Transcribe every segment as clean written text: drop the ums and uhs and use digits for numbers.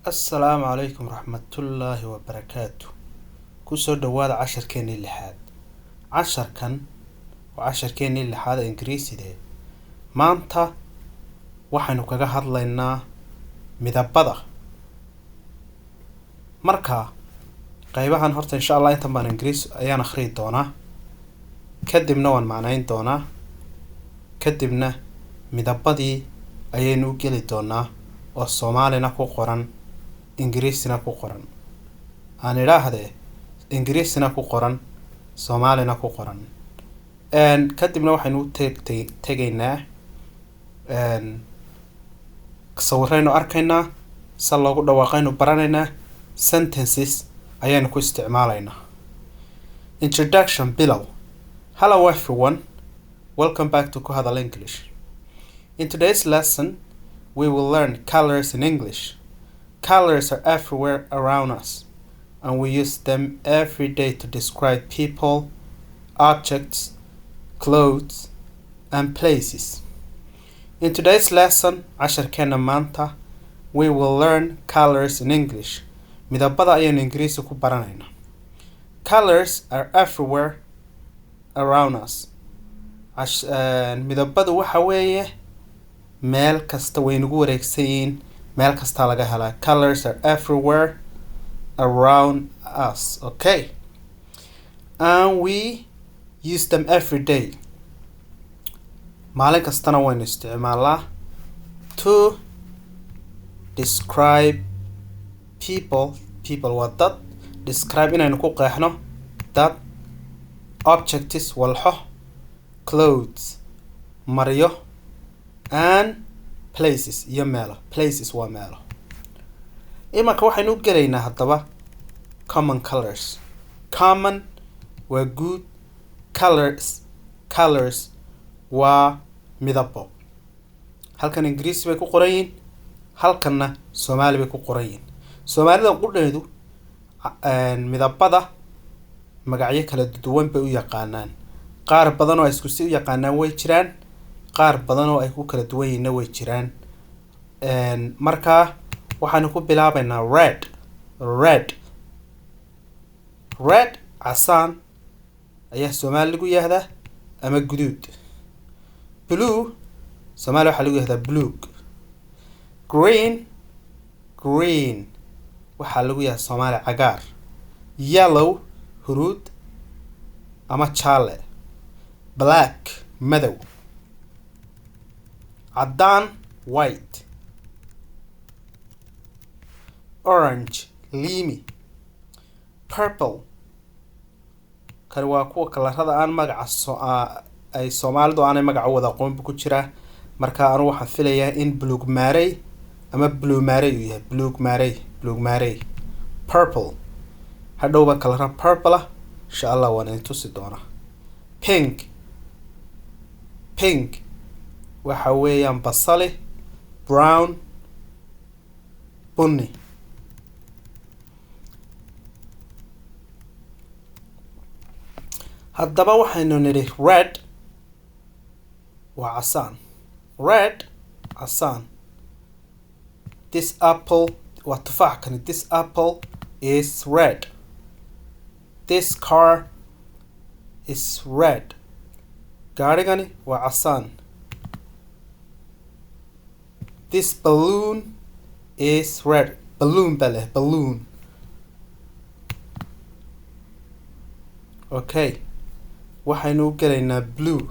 Assalaamu calaykum raxmatullaahi wabarakaatu. Kusoo dhawaada casharkeenii lixaad. Casharkan waa casharkeenii lixaad ee Ingiriiside. Maanta waxaynu kaga hadlaynaa midabada. Marka qaybahan horta, insha Allah, intan baan Ingiriis ayaan akhriyi doonaa, kadibna waan macnayn doonaa, kadibna midabadii ayaynu u geli doonaa oo Soomaalina ku qoran, Ingiriisina ku qoran, aan idhaahdee Ingiriisina ku qoran, Soomaalina ku qoran. Kadibna waxaynu u tegaynaa sawiraynu arkaynaa, sa loogu dhawaaqaynu baranaynaa, sentences ayaynu ku isticmaalaynaa. Introduction, bilow. Hello everyone, welcome back to Ku Hadal English. In today's lesson we will learn colors in English. Colors are everywhere around us, and we use them every day to describe people, objects, clothes and places. In today's lesson, casharkeena maanta, we will learn colors in English. Midabada ayaynu Ingiriisi ku baranaynaa. Colors are everywhere around us. Midabadu waxa weeye meel kasta way nagu wareegsan yihiin, meel kastaa laga helaa. Colors are everywhere around us, okay, and we use them every day. Maalin kastana waynu isticmaalaa. To describe people, people waa dad, describe inaynu ku qeexno dad, objects walxo, clothes maryo, and places iyo meelo. Places waa meelo. Imanka waxaynu u gelaynaa haddaba common colors. Common waa guud, colors, colors waa midabo. Halkan Ingiriisi bay ku qoran yihiin, halkanna Soomaali bay ku qoran yihiin. Soomaalida qudheedu midabada magacyo kala duwan bay u yaqaanaan. Qaar badan oo ay isku si u yaqaanaan way jiraan, qaar badan oo ay ku kala duwan yihiinna way jiraan. Markaa waxaanu ku bilaabaynaa red. Red, red, casaan ayaa Soomaali lagu yihahdaa ama guduud. Blue Soomaali waxaa lagu yihahdaa buluug. Green, green waxaa lagu yihahdaa Soomaali cagaar. Yellow huruud ama jaale. Black madow, caddaan, white. Orange liimi. Purple, kani waa kuwa kalarada aan magaca ay Soomaalidu aanay magaca wada aqoonba ku jiraa. Marka anu waxaan filayaa in buluug maarey ama blue maarey uu yahay. Buluug maarey, buluug maarey, purple. Hadhowba kalara purple ah, insha Allah, waan idin tusi doonaa. Pink, pink waxa weeyaan basali. Brown bunni. Haddaba waxaynu nidhi red waa casaan. Red, casaan. This apple waa tufaax kani. This apple is red. This car is red. Gaarigani waa casaan. This balloon is red. Balloon baa leh, balloon. Okay, waxaynu u gelaynaa blue.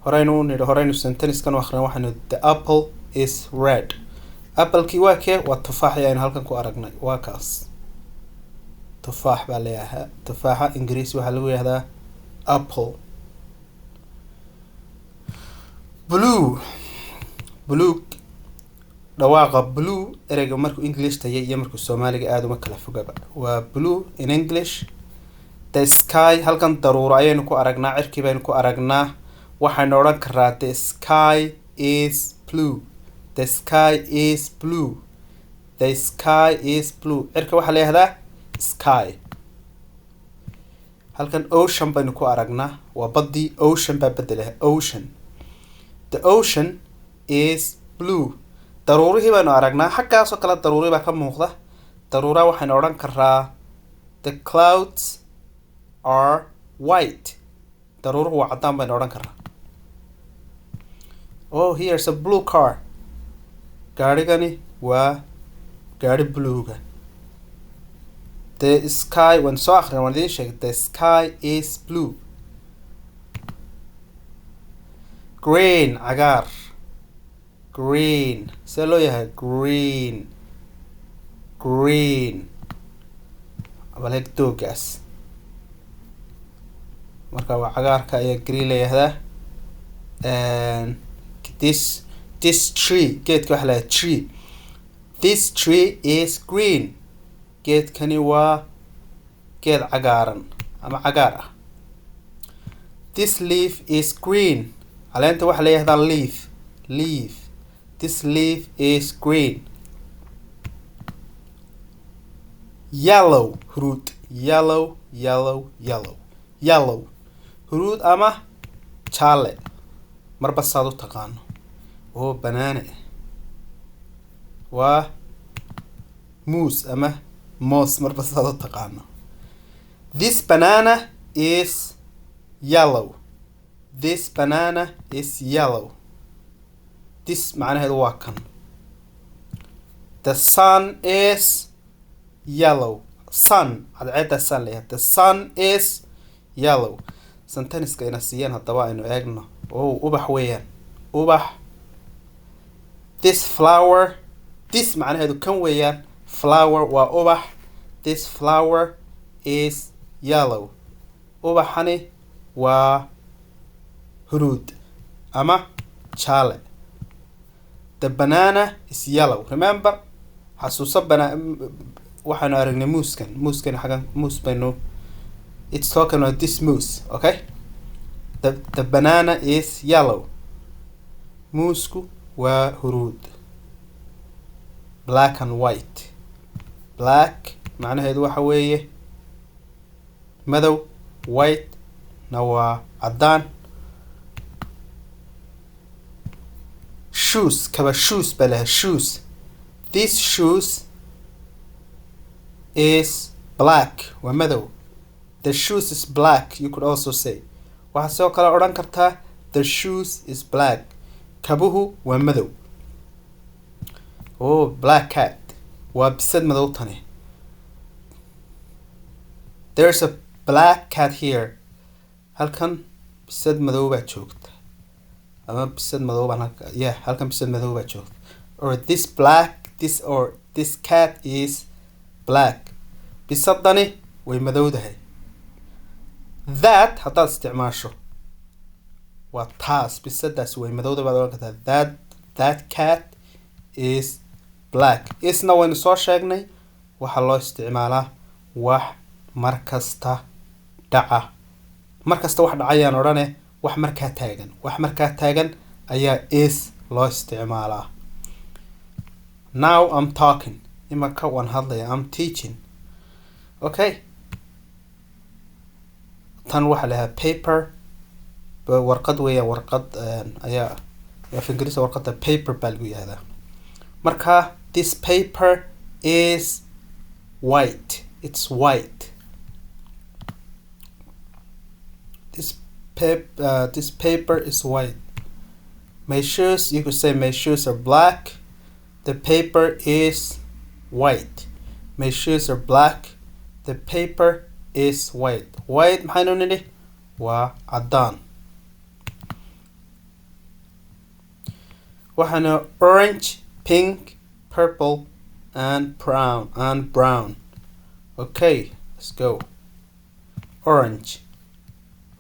Horeynu u nidhi, horeynu senteniskan u akhrina, waxaynu "The apple is red." Applekii waa kee? Waa tufaaxii aynu halkan ku aragnay, waa kaas. Tufaax baa leeyahay. Tufaaxa Ingiriisi waxaa lagu yihahdaa apple. Blue, buluug. Dhawaaqa blue ereyga markuu English tayay iyo markuu Soomaaliga aada uma kala fogaba. Waa blue in English. The sky, halkan daruuro ayaynu ku aragnaa, cirkii baynu ku aragnaa. Waxaynu odhan karaa "The sky is blue." The sky is blue. The sky is blue. Cirka waxaa la yihahdaa sky. Halkan ocean baynu ku aragnaa, waa baddii. Ocean baa bedelaha, ocean. The ocean is blue. Daruurihii baynu aragnaa, xaggaasoo kale daruuri baa ka muuqda. Daruuraha waxaynu odhan karaa "The clouds are white." Daruuruhu waa caddaan baynu odhan karaa. Oh, here's a blue car. Gaadhigani waa gaadhi bluega. The sky waan soo akhrina, waan idiin sheegay. The sky is blue. Green, cagaar. Green, see loo yahay? Green, green. Baleeg doogaas marka waa cagaarka ayaa green la yihahdaa. This tree, geedka waxaa la yihahdaa tree. This tree is green. Geedkani waa geed cagaaran ama cagaar ah. This leaf is green. Caleenta waxaa la yihahdaa leaf, leaf. This leaf is green. Yellow, huruud. Yellow, yellow, yellow, yellow, huruud ama jaale, marba saad u taqaano. Oo banana waa muus ama moos, marba saad u taqaano. This banana is yellow. This banana is yellow. This macnaheedu waa kan. The sun is yellow. Sun, cadceedda sun leeyahay. The sun is yellow. Sentenceska ina siiyeen haddaba aynu eegno. Oh, ubax weeyaan, ubax. This flower, this macnaheedu kan weeyaan, flower waa ubax. This flower is yellow. Ubaxani waa huruud ama jaale. The banana is yellow. Remember, xasuuso, bana waxaanu aragnay muuskan, muuskan xagan muus baynu. It's talking about this muus, okay? The banana is yellow. Muusku waa huruud. Black and white. Black macnaheedu waxa weeye madow, white na waa caddaan. Shoes, kaba, shoes baa lahaa, shoes. This shoes is black, waa madow. The shoes is black, you could also say. Waxaa sidoo kale odhan kartaa "The shoes is black." Kabuhu waa madow. Oh, black cat, waa bisad madow tani. There's a black cat here. Halkan bisad madow baa joogta ama bisad madow baan halka, yeah, halkan bisad madow baa joogta. Or this black, this or this cat is black. Bisadani way madowdahay. That haddaad isticmaasho waa taas, bisadaas way madowda baad oran kartaa. That cat is black. Isna waynu soo sheegnay, waxaa loo isticmaalaa wax mar kasta dhaca. Mar kasta wax dhacayaan odhane, wax markaa taagan, wax markaa taagan ayaa is loo isticmaalaa. Now I'm talking, imaka waan hadlaya. I'm teaching, okay? Tan waxaa la yahaa paper, warqad weeyaan. Warqad ayaa af Ingiriisa warqadda paper baa lagu yihahdaa. Marka this paper is white. It's white. This paper is white. My shoes, you could say my shoes are black. The paper is white. My shoes are black. The paper is white. White maxaynu nidhi? Waa caddaan. Waxaana orange, pink, purple and brown and brown. Okay, let's go. Orange,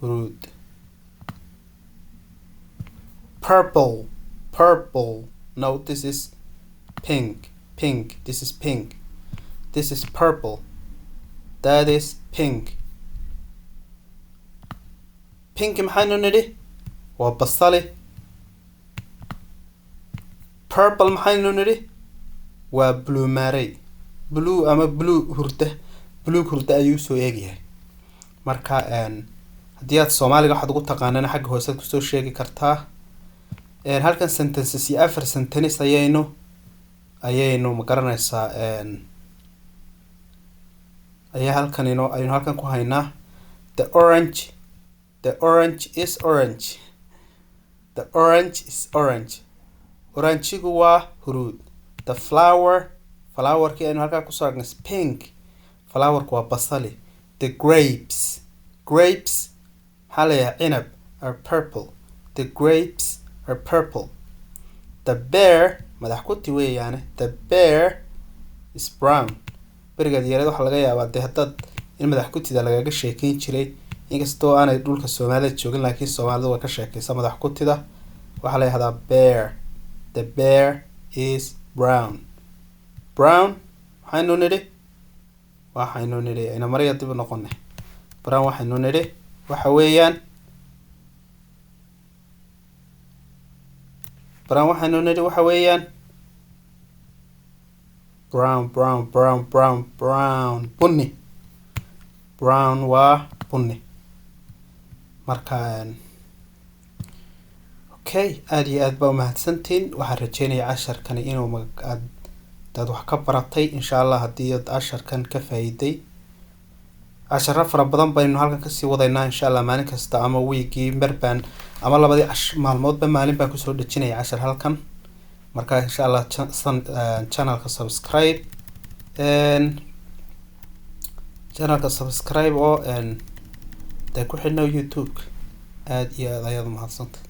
huruud. Purple, purple. No, this is pink, pink. This is pink. This is purple. That is pink. Pink maxaynu nidhi? Waa basali. Purple maxaynu nidhi? Waa blue maarey, blue ama blue hurda, blue hurda ayuu usoo eegyahay. Marka haddii aad Soomaaliga waxaad ugu taqaanana, xagga hoosead kusoo sheegi kartaa. Halkan sentences iyo afar sentence ayaynu Ayaynu, ma garanaysaa, ayaa halkan inoo aynu halkan ku haynaa. The orange, the orange is orange. The orange is orange. Oranjigu waa huruud. The flower, flowerkii aynu halkaa kusoo aragnay, is pink. Flowerku waa basali. The grapes, grapes maxaa leeyahay? Cinab, are purple. The grapes are purple. The bear, madax kuti weeyaane, the bear is brown. Berigaad yareed waxaa laga yaabaa dee haddaad in madax kutida lagaga sheekeyn jiray, inkastoo aanay dhulka Soomaalida joogin, laakiin Soomaalida way ka sheekeysa. Madax kutida waxaa la yihahdaa bear. The bear is brown. Brown waxaynu nidhi, ayna maraya dib u noqonay, brown waxaynu nidhi waxa weeyaan, brown waxaynu nidhi waxa weeyaan brown, brown, brown, brown, brown, bunni. Brown waa bunni. Marka, okay, aada iyo aad baa umahadsantiin. Waxaan rajeynaya casharkani inuu aad daad wax ka baratay, insha Allah. Haddii aad casharkan ka faa'iiday, casharo fara badan baynu halkan kasii wadaynaa, insha Allah. Maalin kasta ama wiigii mar baan ama labadii maalmoodba maalin baan kusoo dhejinaya cashar halkan. Marka, insha Allah, channelka subscribe, channelka subscribe oo dee ku xidhno YouTube. Aada iyo aad ayaad umahadsantay.